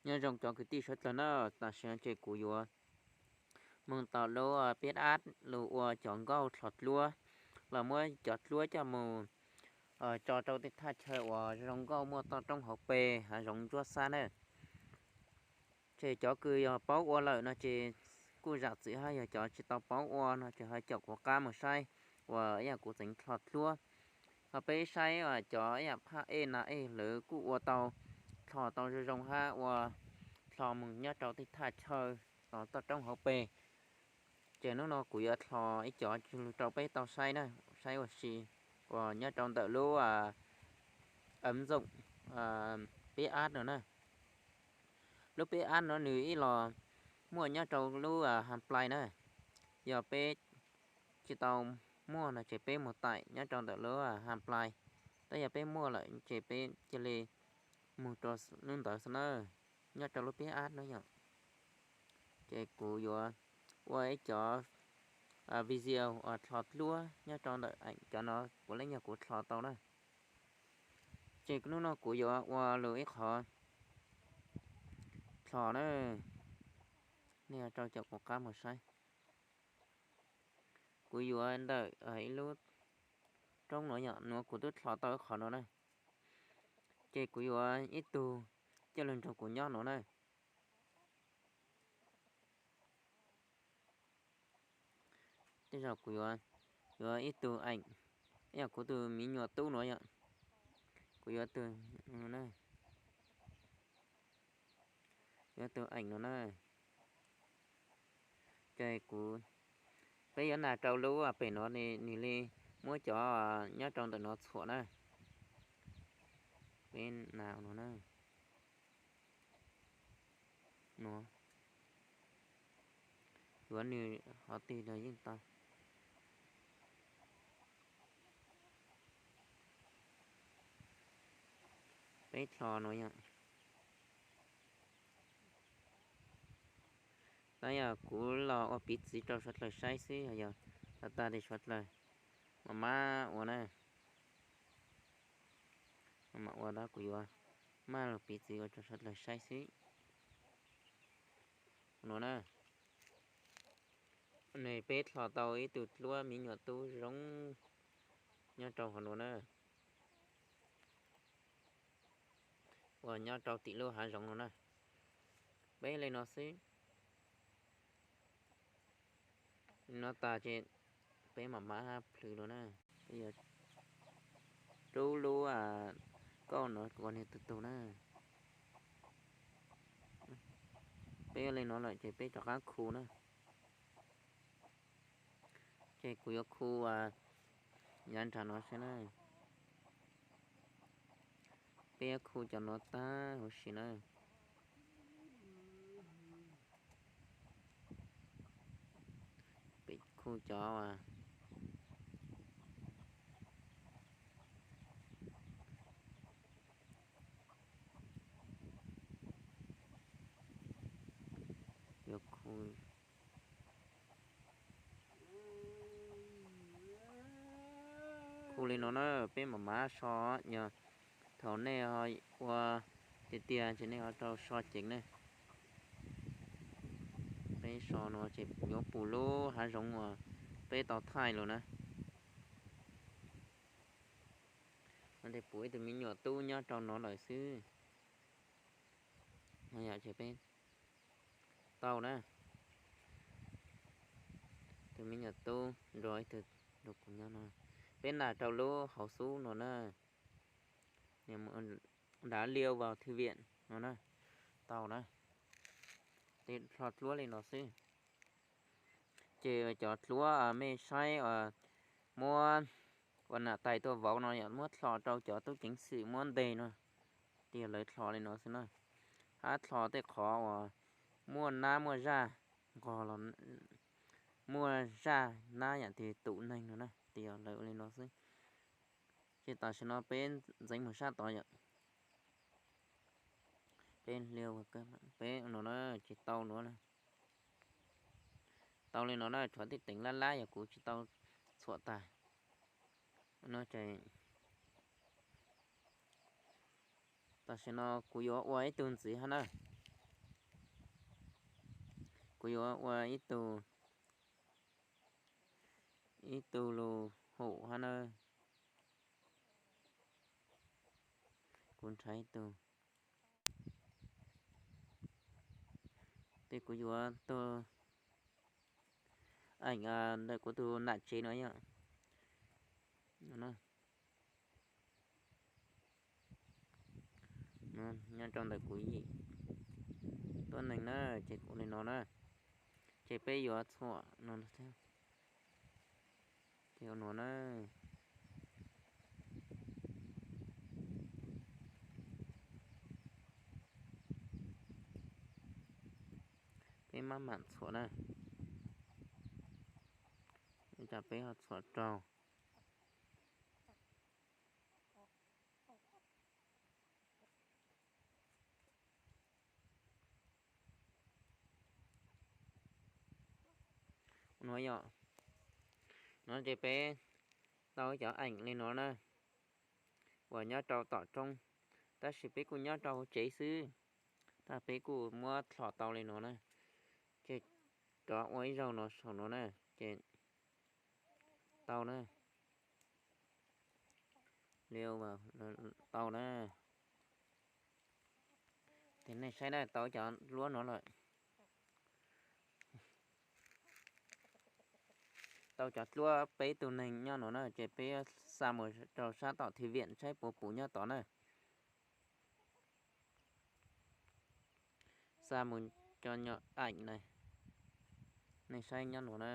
Nyob zoo cov kwv tij suav dlawg na, tam sim no ces kuv yuav moog tau lub peb ab lug ua cov nkauj dlhos dluab, los muab cov dluab coj mus tso rau tej thaj chaw uas zoo nkauj muaj toj roob hauv pes hav zoov ntsuab xab na. Ces cov kws yog paub ua lawm no ces kuj zam txim hab, yog cov tsis tau paub ua no ces ho caum kuv qab mus saib uas ib yam kuv tseem dlhos dluab. Ho peb saib cov ib yam phaj ej nas ej lawv kuj ua tau, dlhos tau zoo zoo hab ua dlhos mus nyob rau tej thaj chaw los toj roob hauv pes. Ces hnub no kuv yuav dlhos ib cov lug rau peb tau saib na, saib ua si uas nyob rau ntawm lub ấm dụng peb ab no na. Lub peb ab no nws ib los muaj nyob rau lub Haj Plai na. Yog peb tsis tau muaj no ces peb mus taim nyob rau ntawm lub Haj Plai. Tab yog peb muaj lawm ces peb cia li mus rau lub ntawd xwb na, nyob rau lub peb ab no yom. Ces kuv yuav ua ib cov video uas dlhos dluab nyob rau ntawm eem cov no puav leej yog kuv dlhos tau na. Ces hnub no kuv yuav ua lug ib qhov dlhos na, nej rau caum kuv qab mus saib. Kuv yuav ntawm ib lub roob nuav yom, nuav kuv twb dlhos tau ib qhov nuav na. Ces kuv yuav ib tug coj lug nrug kuv nyob nuav na. Tej zaum kuv yuav, yuav ib tug eem, ib yam kuv tus miv nyuam tub nuav yom. Kuv yuav tug, yuav tug eem nuav na. Ces kuv, peb yuav nas rau lub pem nuav, nws li muab cov nyob rau ntawm nuav txhuam na. Peb nas nuav na. Nuav, yuav nws qhov twg los yeej tau. Peb dlhos nuav yom. Tab yog kuv los ua piv txwv rau suav dlawg saib xwb, yog tag tag li suav dlawg mam mab ua na. Mam ua tab kuv yuav maj lug piv txwv ua rau suav dlawg saib xwb. Nuav na, nws peb dlhos tau ib tug dluab miv nyuam tub zoo nyob rau hov nuav na, uas nyob rau tim lub hav zoov nuav na. Peb li no xwb. Li no tas ces peb mam mab plhws nuav na. Peb yuav rub lub kauj nuav kuas nwg tug tug na. Peb ua li nuav lawm ces peb rov qab khu na. Ces kuv yuav khu yav nram nuav saib na. Peb yuav khu cov nuav tag huv si na. Peb khu cov yuav khu, khu li no na, peb mam mab so. Yog thaum nej ua tiag tiag ces nej ho rau so ceev ne. Peb so no ces yuav pum lub hav zoov uas peb tau thaij lawm na. Pum ib tug me nyuam tub nyob rau no lawm xwb. Yog ces peb tau na. Tus me nyuam tub nrog ib tug nrog kuv nyob no. Peb naj rau lub hauv xub no na. Nrad liu vas thwj viam no na. Tau na. Tej dlhos dluab li no xwb. Ces cov dluab mej saib muab ua nam tais tuaj vauv no yog muab dlhos rau cov tub ceev xwm muab ntes no, ces lawv dlhos li no xwb na. Hab dlhos tej qhov uas muaj nab muaj zaj nqos los, muaj zaj nab yam twg tum neeg no na, ces lawv ua li no xwb. Ces tam sim no peb ntxeev mus sab tod yom. Peb, peb no na, ces tau nuav na. Tau li no na, tshuav tej teev lab lab yog kuv tsis tau txhuam tag. Tam sim no kuv yuav ua ib tug ntxiv hab na. Kuv yuav ua ib tug, ib tug lus hum hab na. Kuv nrhav ib tug, tes kuv yuav tug eem ntawm kuv tug nam tsev no yom. Nyob rau ntawm kuv yim tuab neeg na, ces kuv li no na, ces peb yuav txhuam no thiab. Ces ua no na, peb maj mam txhuam na, ua cas peb ho txhuam raug. No yom, no ces peb tau cov eem li no na, uas nyob rau tom roob, tab sis peb kuj nyob rau hauv tsev xwb, tab peb kuj muab dlhos tau li no na, ces rov ua ib zaug no saum no na, ces tau na. Li tau na. Ces nej saib na, tau cov duab no lawm. Tau cov duab peb tug neeg nyob no na, ces peb xa mus rau sab tom thư viện saib puas pum nyob tod na. Xa mus cov nyom eem na, nej saib nyob no na.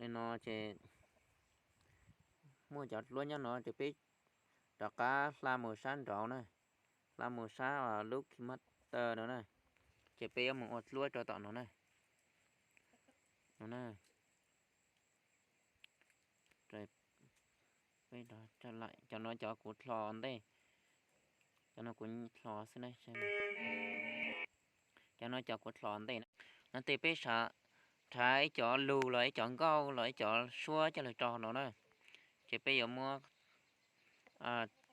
Li no ces muaj cov duab nyob no ces peb rov qab hla mus sab nraud na, hla mus sab lub Kimaster no na, ces peb yuav mus ua duab rau tom no na. No na. Peb, cov no cov kuv dlhos ntej, cov no kuv dlhos xwb na. Cov no cov kuv dlhos ntej na. No ces peb rhav ib cov lus los ib cov nkauj los ib cov suab coj los rau no na. Ces peb yuav muab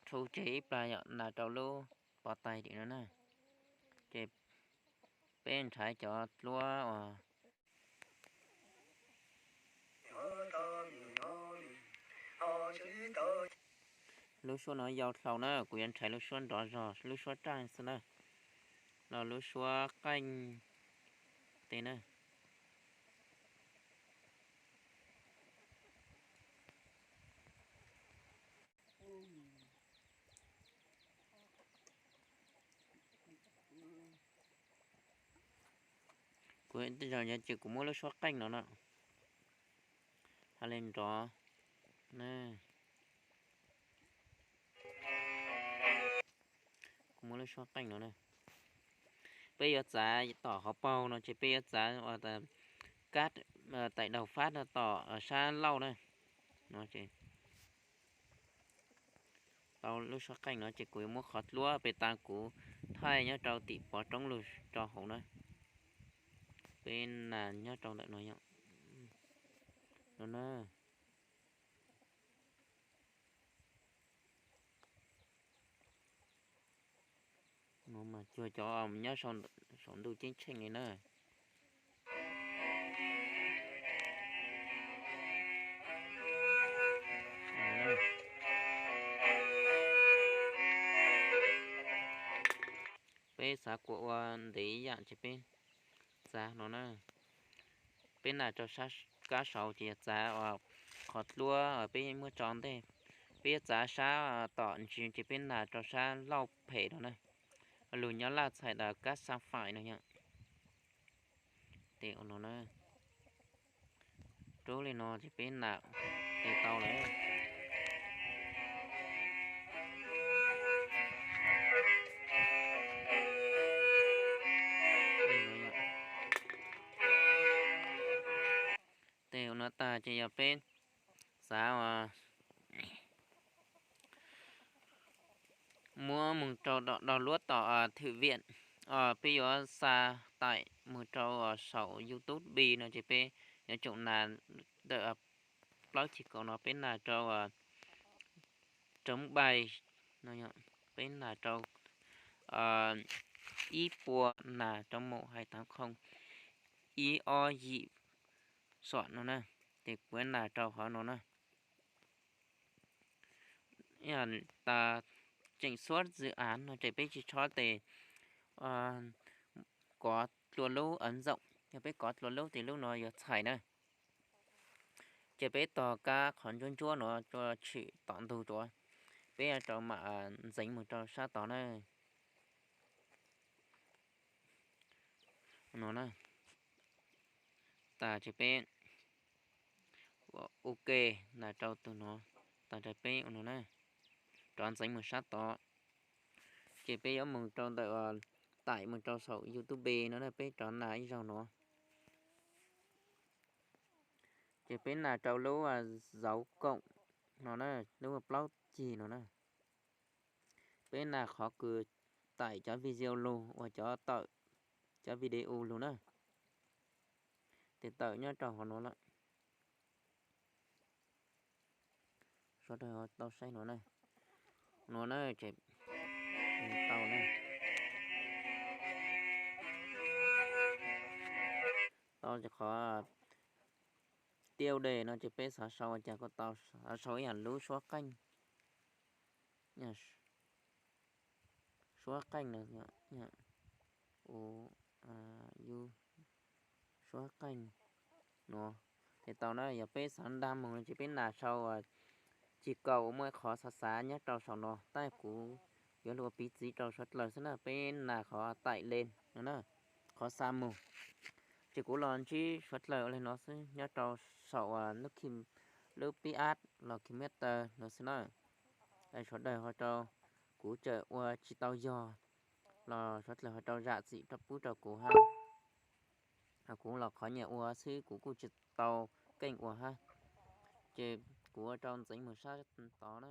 rhu tseg ib plag yom, nas rau lub pov tais tim no na. Ces peb nrhav cov duab uas lub suab no yau dlhau na, kuv yuav nrhav lub suab nrov zog, lub suab raj xwb na, los lub suab qeej tej na. Kuv, tej zaum ces kuv muab lub suab qeej no na, ha li nrov na. Kuv muab lub suab qeej no na. Peb yuav txav tom hauv paug no ces peb yuav txav ua kab taim daug fab no tom sab lauj na. No ces tau lub suab qeej no ces kuv yuav muab qhov duab pes tas kuv thaij nyob rau tim pov roob lug rau hauv na. Peb nas nyob rau ntawm no yom. No na. No mas cuag cov nyob saum ntuj ceeb tsheej li na. Peb xav kuas ua ntev ib yam ces peb txav no na. Peb nas rau sab kab saud ces yog txav qhov duab peb muab tso ntej. Peb yuav txav sab tom ntsis ces peb nas rau sab lauj phem no na. Lus nyob laj txhais tas kab xab fais no yom. Tes ua no na. Rub li no ces peb nam tes tau lawm. Tes ua no tag ces yog peb xav muab mus rau do luab tom thwm viam, peb yuav xa taim mus rau saum YouTube no ces peb yuav tsum nas ntawm plaub chim kaum no peb nas rau roob npai no, peb nas rau ib puas nas rau mus hais tau khoom ib ob yim xam no na, ces kuv nas rau hauv no na. Tas tseem xuab zwm av no ces peb tsis txhob tes kov dlua lub ntxoom, yog peb kov dlua lub ces lub no yuav txhais na. Ces peb tos kab qhov ntsuab ntsuab no tshwm tom ntug tsuav, peb rau mam ntxeev mus rau sab tod na. No na, tas ces peb ua ke nas rau tus no, tas ces peb ua no na, rov ntxeev mus sab tod. Ces peb yuav mus rau ntawm, taim mus rau saum YouTube no na, peb rov nas ib zaug no. Ces peb nas rau lub zauv koom no na, lub plaub cig no na. Peb nas qhov kws taim cov video lug uas cov tawm, cov video lug na, ces tawm nyob rau hauv no lawm. Sawv daws tau saib no na, no na, tau na, tau qhov tiaj de no ces peb xav sau ua cas kuj tau, xav sau ib yam lub suab qeej, suab qeej no, u, u, suab qeej no, ces tau na. Yog peb xav dag mus no ces peb nas sau, tsis kaum muaj qhov xav xav nyob rau saum no, tab kuv yuav lug ua piv txwv rau suav dlawg xwb na, peb nas qhov taim le no na, qhov xa mus. Ces kuv los ntsib suav dlawg ua le no xwb nyob rau saum lub, lub pib ab los kiv mev taw no xwb na. Suav dlawg ho rau, kuv tseem ua tsis tau yog los suav dlawg ho rau zam txim rau pub rau kuv hab. Kuv los qhov nyiam ua xwb, kuv kuj tsis tau keej ua hab. Ces kuv ua rau ntxeev mus sab tod na.